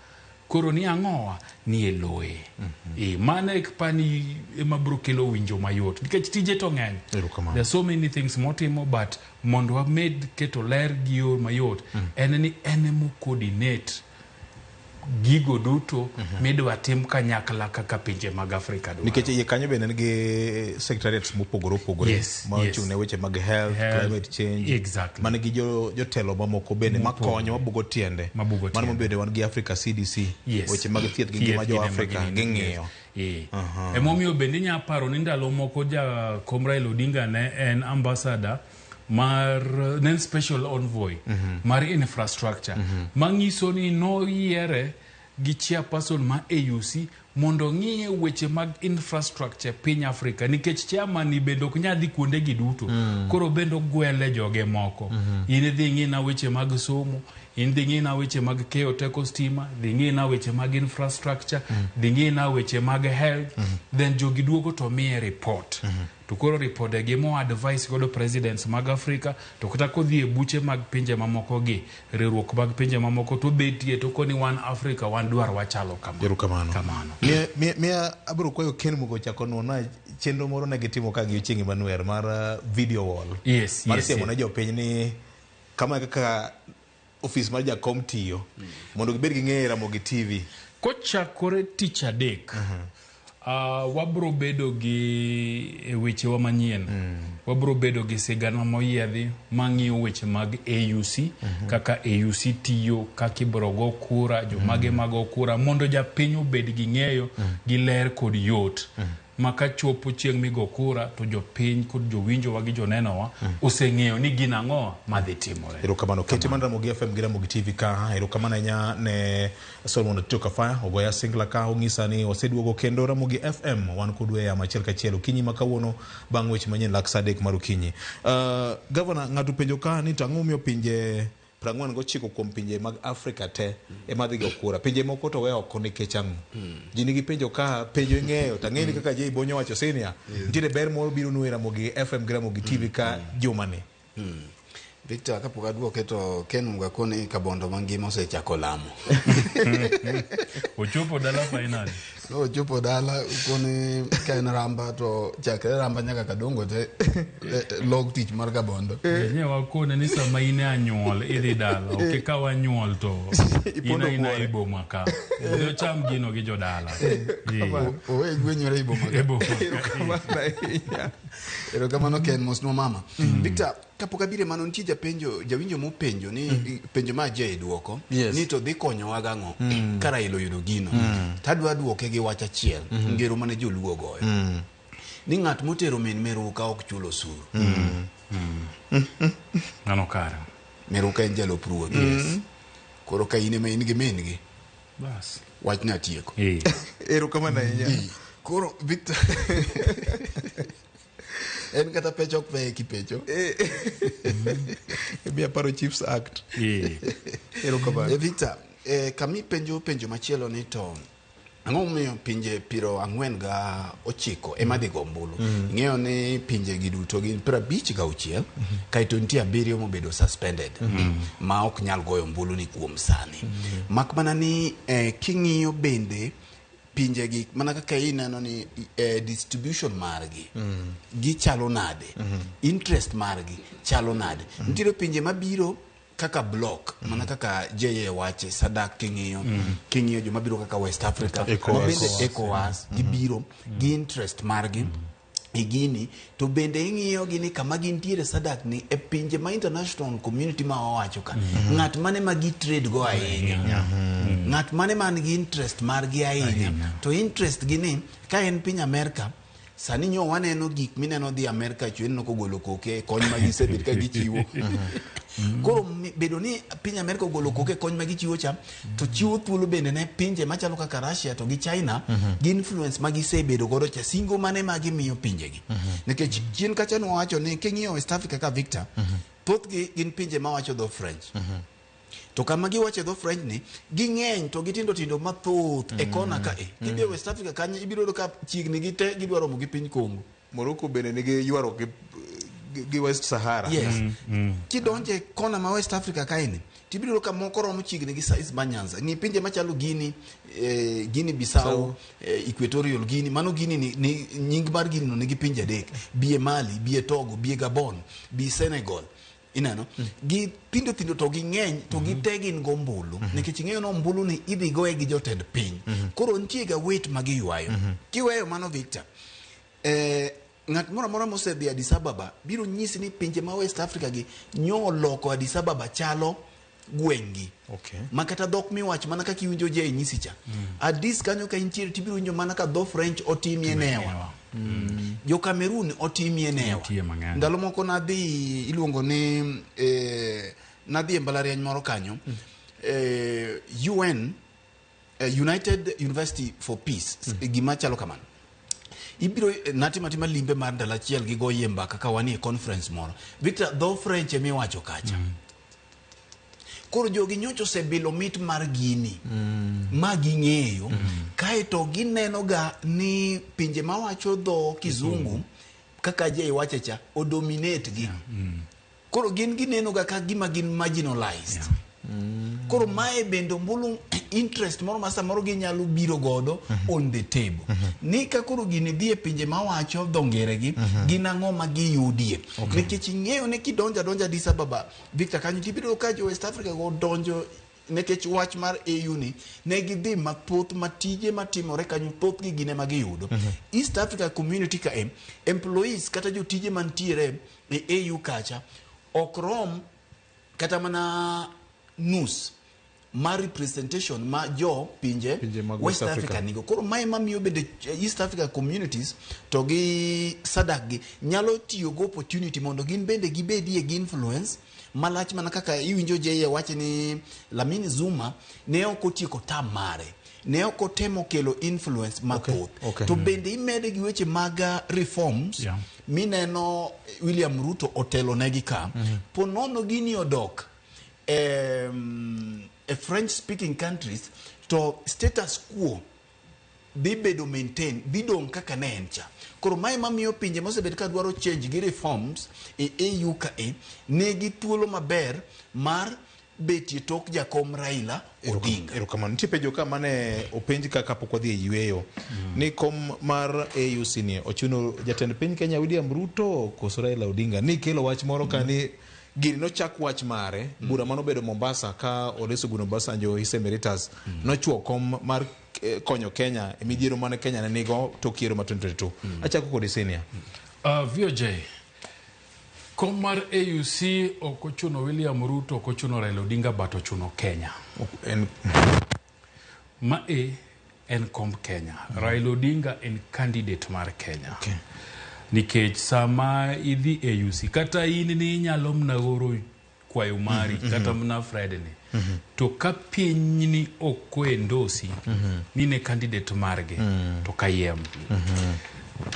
koro ni ang'owa ni e loye. Mano e pani ema biro kelo winjo mayot nikech tije to ng'eny. There are so many things motimo but mondo wamed keto ler gi yo mayot en ni en emo coordinate gigo duto midwa tim kanyakla kaka pinje mag Afrika dwaro. Nikech iye kanyo bende nigi secretariats mopogore opogore ma ochung' ne weche mag health, climate change, man gi jotelo mamoko bende makonyo mabugo tiende. Mabugo Mano tiende. bende wan gi Africa CDC weche mag thieth gi ngima Thieth jo gi Afrika gini, ging'iyo. yes. Emomiyo bende inya paro ni ndalo moko jakom Raila Odinga ne en ambassador mar ne en special envoy mar infrastructure manyiso ni noyiere gi chairperson ma AUC mondo ong'iye weche mag infrastructure piny Afrika nikech chairman ni bende ok nyal dhi kuonde gi duto. Koro bende ogwele joge moko. In idhi ing'ina weche mag somo, in dhi ing'ina weche mag keyo teko stima, dhi ing'ina weche mag infrastructure, dhi ing'ina weche mag health, then jogi duogo to miye report. To koro ripode gi mo advice godo presidents mag Afrika to kata kodhi e buche mag pinje mamoko gi riwruok mag pinje mamoko to betie to koni wan Afrika wan dwaro wachalo kama. Erokamano. Kamano. Miya abiro kwayo Ken Mugo chako nwona chenro moro ne gitimo ka gi Ochieng' Emmanuel mar video wall. Mar siemo ne jopiny ni kama e kaka ofis mar jakom tiyo mondo gibed gi ng'eyo e Ramogi TV. Kochakore tich adek. Wabro bedo gi e wechewa manyien. Wabro bedo gi sigana moyiedhi mang'iyo weche mag AUC, kaka AUC tiyo, kaka ibro go kura, jomage mago kura, mondo japiny obed gi ng'eyo gi ler kod yot. Ma kachopo chieng' migo kura to jopiny kod jowinjowa gi jonenowa oseng'eyo ni gin ang'o madhi timore. Erokamano. Kete mar Ramogi FM gi Ramogi TV ka. Erokamano ahinya ne Solomon Otito Kafaya ogoya singla ka ong'isa ni waseduogo kendo Ramogi FM wan kodu e yamo achiel kachiel okinyi ma kawuono bang' weche manyien lak saa 3 mar okinyi. Gavana, ng'ato penjo ka ni to ang'o momiyo pinje 49 kuom pinje mag Afrika te ema dhi go kura. Pinje moko to we oko nikech ang'o? Ji nigi penjo ka, penjo ing'eyo, to ang'eyo ni kaka Jay Bonyo wacho senior, nitiere ber moro biro nu e Ramogi FM gi Ramogi TV ka jumani. Victor, kapok aduoke to Ken Muga koni Kabondo mangima osechako lamo. Ochopo dala finally. No, ochopo dala koni ka en Ramba to chakre Ramba nyaka Kadongo te log tich mar Kabondo. Nye wakone ni sama in e anyuol idhi dala, ok ikaw anyuol to in aina e boma ka. Odhi ocham gino gi jodala. Owe gwenyore e boma ka. E boma ka. Erokamano Ken, mosnwa mama. Victor, kapok abire mano nitie japenjo, jawinjo mopenjo ni penjo ma Jay duoko ni to dhi konyowa gang'o ka Raila oyudo gino. Tadwa duoke gi wach achiel, ngero mane joluo goyo. Ni ng'at motero min miruka ok chul osuru. Mano kare. Miruka en jalup ruoth. Koro ka in ema in gi min gi. Bas. Wach ne atieko. Erokamano ahinya. Koro Victor en kata pecho ok peye kipecho. Emiya paro Chiefs Act. Erokamano. Victor, kami penjo penjo machielo ni to ang'o momiyo pinje 49 ema dhi go ombulu? Ing'eyo ni pinje gi duto gin 56, kaeto nitie 7 mobedo suspended ma ok nyal goyo ombulu ni kuom sani. Mak mana ni king'iyo bende pinje gi mana kaka ineno ni distribution margi gichalo nade, interest margi chalo nade. Nitiere pinje mabiro kaka block, mana kaka JA wache SADC king'iyo, king'iyo joma biro kaka West Africa, ECOWAS. ma bende ECOWAS gibiro gi interest margi e gini, to bende ing'iyo gi ni kama gintiere SADC ni e pinje ma international community ma wawacho ka, ng'at mane ma gi trade go ahinya, ng'at mane man gi interest margi ahinya, to interest gi ni ka en piny Amerika. Sani nyo waneno gik mineno dhi Amerika chwe ineno kogolo koke kony ma gisebet ka gichiwo. Koro bedo ni piny Amerika ogolo koke kony ma gichiwo cha, to chiwo thuolo bende ne pinje machalo kaka Russia to gi China, gi influence ma gisebedo godo cha, singo mane ma gimiyo pinjegi. Nikech chien kacha nwawacho ni king'iyo West Africa ka Victor, thothgi gin pinje mawacho dho French. To kama giwacho dho French ni, ging'eny to gitindo tindo mathoth e kona ka e. Kidhi e West Africa kanyo ibiro yudo ka chiegni gi te gidwa romo gi piny Congo. Morocco bende nigi ywaruok gi West Sahara. Yes. Kidonje kona ma West Africa kaeni, tibiro yudo ka moko romo chiegni gi size ma Nyanza. Ng'i pinje machalo Guinea, Guinea Bissau, Equatorial Guinea, mano Guinea ni nying mar Guinea no nigi pinje 3. Bie Mali, bie Togo, bie Gabon, bie Senegal. Ineno? Gi tindo tindo to ging'eny to gite gin go ombulu. Nikech ing'eyo ni ombulu ni idhi goye gi jotend piny. Koro nitie ga weight ma giywayo. Kiweyo mano Victor, ng'at moro amora mosedhi Addis Ababa biro nyisi ni pinje ma West Africa gi nyo oloko Addis Ababa chalo gweng'gi. Ma kata dhok miwacho mana kaka iwinjo je nyisi cha. Addis kanyo ka intiere tibiro winjo mana ka dho French otimie newa. Jo Cameroon otimie newa. Ndalo moko nadhi iluongo ni nadhi e mbalariany moro kanyo. UN United University for Peace, gima chalo kamano. Ibiro natimo atima limbe mar ndalo achiel gi goyie mbaka ka wanie conference moro. Victor, dho French emiwacho kacha. Koro jogi nyocha osebilo mit mar gini ma ging'eyo, kaeto gineno ga ni pinje mawacho dho Kizungu kaka je iwache cha odominate gi. Koro gin gineno ga ka gima gin marginalized. Koro mae bende ombulu interest moro ma samoro ginyalo biro godo on the table. Ni ka koro gini dhi e pinje mawacho dho ngere gi, gin ang'o ma giyudie. Nikech ing'eyo ni kidonjo adonja Addis Ababa, Victor kanyo tibiro ka jo West Africa go donjo Nikech wach mar AU ni ne gidhi mathoth ma tije matimore kanyo thothgi gin ema giyudo. East Africa Community ka e employees kata jotije mantiere e AU kacha ok rom kata mana nus mar representation ma jo pinje, mag West West Africa, Africa. nigo. Koro mae mamiyo bende East Africa communities to gi SADC gi nyalo tiyo gi opportunity mondo gin bende gibedie gi influence malach mana kaka iwinjo JA wacho ni Lamini Zuma ne ok otieko term mare ne ok otemo kelo influence mathoth okay. to bende imede gi weche mag reforms mineno William Ruto otelo negi ka po nono gini odok e French speaking countries to status quo dhi bedo maintain dhi dong' kaka ne en cha koro mae mamiyo pinje mosebet ka dwaro change gi reforms e AU ka e nigi thuolo maber mar betie tok jakom Raila Odinga. Erokamano. Nitie penjo ka mane openj ka kapok wadhi e yweyo ni kom mar AUC ni ochuno jatend piny Kenya William Ruto koso Raila Odinga ni kelo wach moro ka ni gini nochak wach mare bura manobedo Mombasa ka Olusegun Obasanjo His Emeritus nochuo kom mar konyo Kenya e midhiero mane Kenya ne nigo tok yiero ma 2022. Achako kodi senior. VOJ, kom mar AUC ok ochuno William Ruto, ok ochuno Raila Odinga, but ochuno Kenya. Ma e en komb Kenya. Raila Odinga en candidate mar Kenya. Nikech sama idhi AUC, kata in ni inyalo mna oro kwayo mari, kata mna Fred ni. To ka pinyni ok endosi ni ne candidate margi, to kayiem.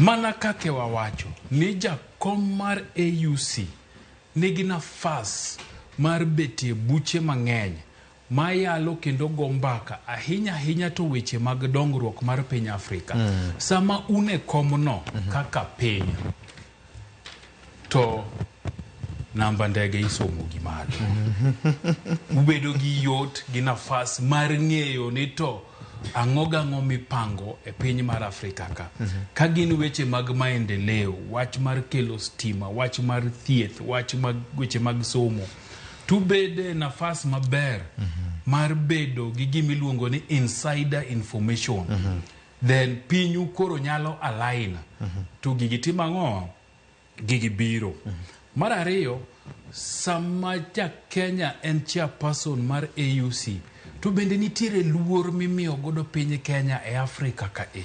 Mana kaka wawacho ni jakom mar AUC nigi nafas mar betie buche mang'eny mayalo kendo go mbaka ahinya ahinya to weche mag dongruok mar piny Afrika. Sama un e komno kaka piny to namba ndege isomo gi malo. Ubedo gi yot gi nafas mar ng'eyo ni to ang'o gang'o mipango e piny mar Afrika ka. Ka gin weche mag maendeleo, wach mar kelo stima, wach mar thieth, wach mag weche mag somo, tubede nafas maber mar bedo gi gimiluongo ni insider information. Then pinyu koro nyalo align to gigi timo ang'o? Gigi biro. Mar ariyo, sama ja Kenya en chairperson mar AUC, to bende nitiere luor mimiyo godo piny Kenya e Afrika ka e.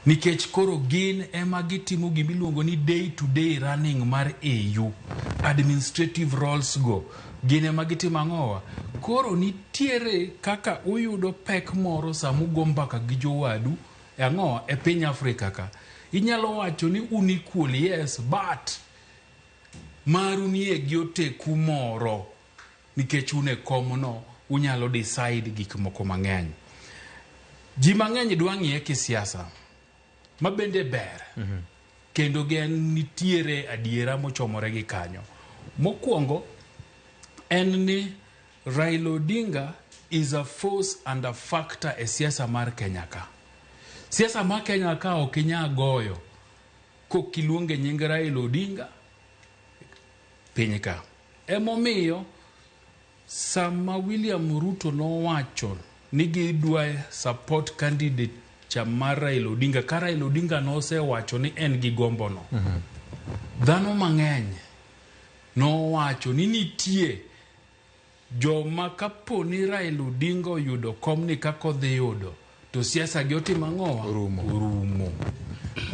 Nikech koro gin ema gitimo gimiluongo ni day to day running mar AU, administrative roles go, gin ema gitimo ang'owa. Koro nitiere kaka uyudo pek moro sama ugo mbaka gi jowadu e ang'owa e piny Afrika ka. Inyalo wacho ni un equal, yes, but maru nie gi oteku moro nikech un e komno unyalo decide gik moko mang'eny. Ji mang'eny dwa ng'iye kisiasa, ma bende ber. Kendo gen nitiere adiera mochomore gi kanyo. Mokwongo en ni Raila Odinga is a force and a factor e siasa mar Kenya ka. Siasa mar Kenya ka ok inyal goyo kok iluonge nying Raila Odinga piny ka. Emomiyo sama William Ruto nowacho ni gidwa support candidate cha mar Raila Odinga, ka Raila Odinga nosewacho ni en gi gombo no. Dhano mang'eny nowacho ni nitie joma kapo ni Raila Odinga oyudo komni kaka odhi yudo, to siasa gi otimo ang'owa? Orumo. Orumo.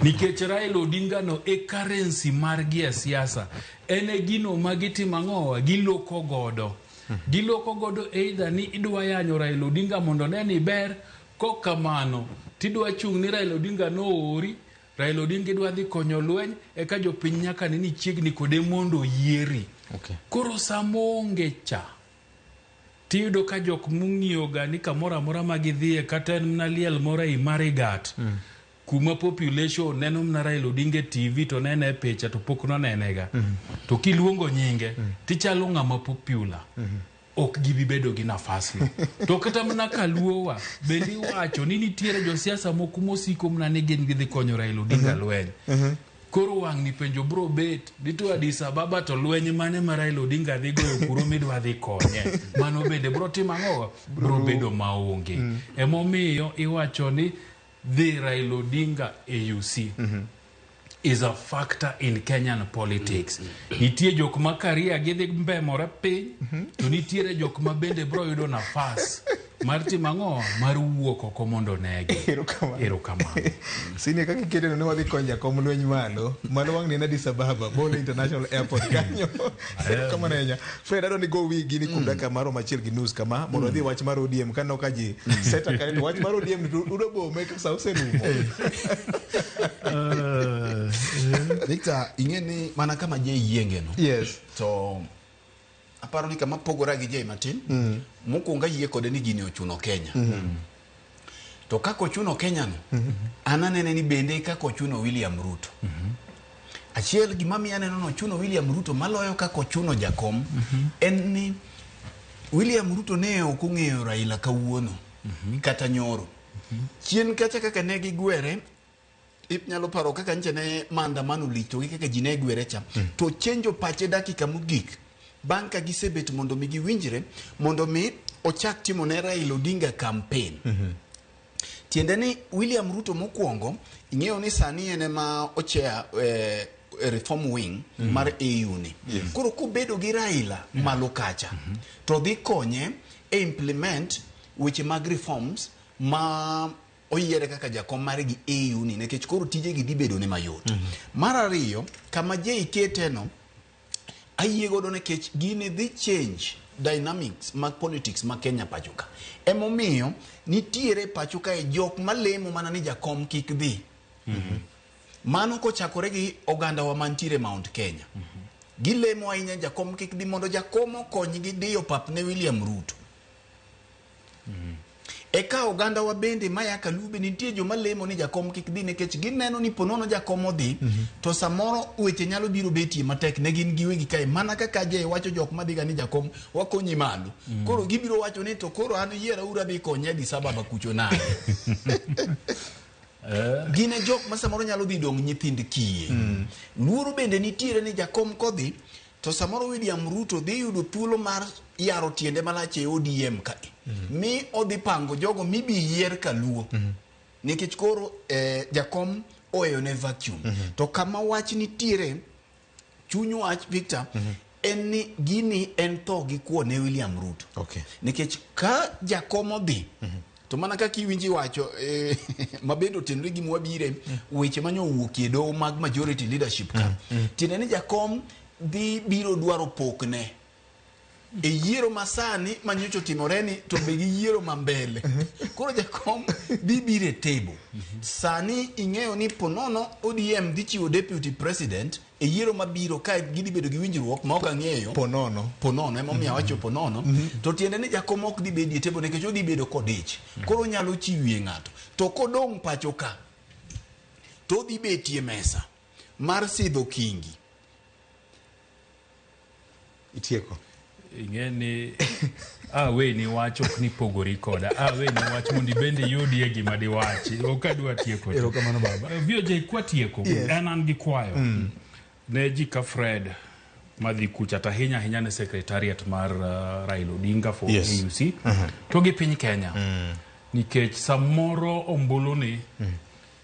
Nikech Raila Odinga no e currency margi e siasa. En e gino ma gitimo ang'owa? Giloko godo. Giloko godo either ni idwa yanyo Raila Odinga mondo ne ni ber, kok kamano tidwa chung' ni Raila Odinga noori, Raila Odinga idwa dhi konyo lweny, eka jopiny nyaka ne ni chiegni kode mondo oyieri. Koro sama oonge cha, tiyudo ka jok mong'iyo ga ni kamoro amora ma gidhiye kata en mana liel moro ei Marigat, kuma population neno mana Raila Odinga e TV to nene e picha to pok nonenega. To kiluongo nyinge, tichalo ng'ama popular. Ok gibi bedo gi nafas no. To kata mana kaluowa, bende iwacho ni nitiere josiasa moko mosiko mana ni gin gidhi konyo Raila Odinga lweny. Koro wang'ni penjo bro bet ni to Addis Ababa to lweny mane ma Raila Odinga dhi goyo kuro midwa dhi konye. Mano bende bro timo ang'o? Bro bedo maonge. Emomiyo iwacho ni dhi Raila Odinga AUC is a factor in Kenyan politics. Nitie jok ma career gidhi mbemore piny, to nitiere jok ma bende bro yudo nafas mar timo ang'o? Mar wuok oko mondo onegi. Erokamano. Senior kaka iketeno ni wadhi konyo jakom lweny malo. Malo wang' ni en Addis Ababa, Bole International Airport kanyo. Erokamano ahinya. Fred, adwa ni go wi gini kuom dakika maromo achiel gi nus kama mondo wadhi e wach mar ODM kaneno ka ji seta kanyo to wach mar ODM ni to udo bome ka sa oserumo. Victor, ing'e ni mana kama Jay yienge no. Yes. To aparo ni kama pogora gi Jay matin. Mokwongo ayie kode ni gini ochuno Kenya. To kaka ochuno Kenya no, an anene ni bende kaka ochuno William Ruto. Achiel gima miyo aneno ni ochuno William Ruto maloyo kaka ochuno Jakom en ni William Ruto ne ok ong'eyo Raila kawuono kata nyoro. Chien kacha kaka ne gigwere inyalo paro kaka nche ne maandamano lich to gi kaka ji ne gwere cha to chenjo pache dakika mogik bang' ka gisebet mondo mi giwinjre mondo mi ochak timo ne Raila Odinga campaign. Tiende ni William Ruto mokwongo ing'eyo ni sani en ema ochair reform wing mar AU ni. Koro kobedo gi Raila malo kacha to dhi konye e implement weche mag reforms ma oyiere kaka jakom mare gi AU ni nikech koro tijegi dhi bedo ne mayot. Mar ariyo, kama Jay keteno ayie godo nikech gini dhi change dynamics mag politics ma Kenya pacho ka. Emomiyo nitiere pacho kae jok malemo mana ni jakom kik dhi. Mano kochakore gi ogandawa mantiere Mount Kenya. Gilemo ahinya jakom kik dhi mondo jakom okonygi diyo pap ne William Ruto. Eka ogandawa bende maya Kalube nitie joma lemo ni jakom kik dhi nikech gineno ni ponono jakom odhi to samoro weche nyalo biro betie matek ne gin giwegi kae mana kaka Jay wacho jok madhiga ni jakom wakonyi malo. Koro gibiro wacho ni to koro an yiera ura dhi konye Addis Ababa kucho nade. Gin e jok ma samoro nyalo dhi dong' nyithind kiye. Luoro bende nitiere ni jakom kodhi to samoro William Ruto dhi yudo thuolo mar yaro tiende malach e ODM kae. Mi odhi pango jogo mibi yier kaluo. Nikech koro jakom oweyo ne vacuum. To kama wach nitiere chuny wach Victor en ni gini en tho gi kuo ne William Ruto. Nikech ka jakom odhi to mana kaka iwinji wacho ma bende otenore gi mwabire weche manyo owuokie doho mag majority leadership ka. Tiende ni jakom dhi biro dwaro pokne e yiero masani manyocha otimore ni to be gi yiero ma mbele. Koro jakom dhi biro e table. Sani ing'eyo ni ponono ODM dhi chiwo deputy president e yiero mabiro ka gidhi bedo gi winjruok ma ok ang'eyo. Ponono. Ponono emomiyo awacho ponono. To tiende ni jakom ok dhi bedo e table nikech odhi bedo kodich. Koro onyalo chiwie ng'ato. To kodong' pacho ka to odhi betie mesa mar sidho kingi. Itieko. Ing'e ni aweni wach ok ni pogori koda. Aweni wach mondo ibende iyudie gima diwachi. Ok adwa tieko. Erokamano baba. VOJ kwatieko, Yes. en an gi kwayo ne ji ka Fred madhi kucha to ahinya ahinya ne secretariat mar Raila Odinga for AUC to gi piny Kenya. Nikech samoro ombulu ni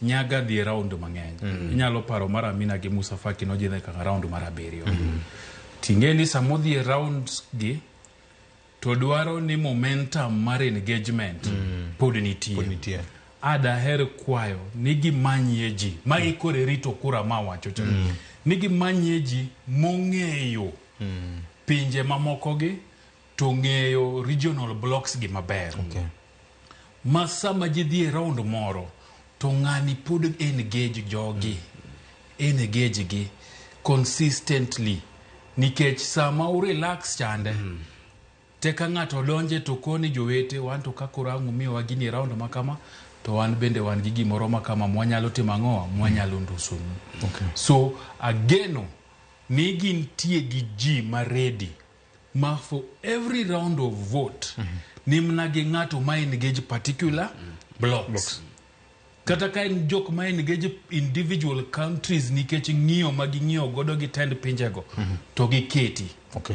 nyaga dhi e round mang'eny. Inyalo paro mar Amina gi Musa Faki nodhi kaka round mar 7. Ting'e ni samodhi e rounds gi to dwaro ni momentum mar engagement pod nitie. Pod nitie. Adaher kwayo ni gimanyie ji ma ikore rito kura ma wacho cha. Ni gimanyie ji mong'eyo pinje mamoko gi to ng'eyo regional blocks gi maber. Ma sama ji dhi e round moro to ng'ani pod engage jogi. Engage gi consistently nikech sama u relax chande teka ng'ato donje to koni jowete wan to ka koro ang' umiyowa gini e round ma kama to wan bende wan gi gimoro ma kama mwanyalo timo ang'owa mwanyalo ndusonu. So ageno ni gintie gi ji ma ready ma for every round of vote ni mana gi ng'ato ma engage particular blocks. Kata ka en jok ma engage individual countries nikech ng'iyo ma ging'iyo godo gi tend pinjego to giketi.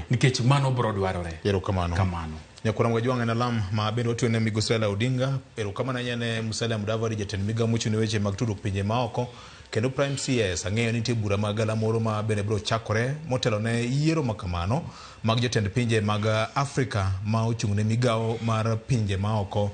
Nikech mano bro dwarore. Erokamano. Kamano. Nyakwara Mwajwang' en alam ma bende watiyo ne Migosi Raila Odinga. Erokamano ahinya ne Musalia Mudavadi, jatend migawo mochung' ne weche mag tudruok pinje maoko. Kendo Prime CS, ang'eyo ni nitie bura mag galamoro ma bende biro chakore motelo ne yiero ma kamano mag jotend pinje mag Afrika ma ochung' ne migawo mar pinje maoko.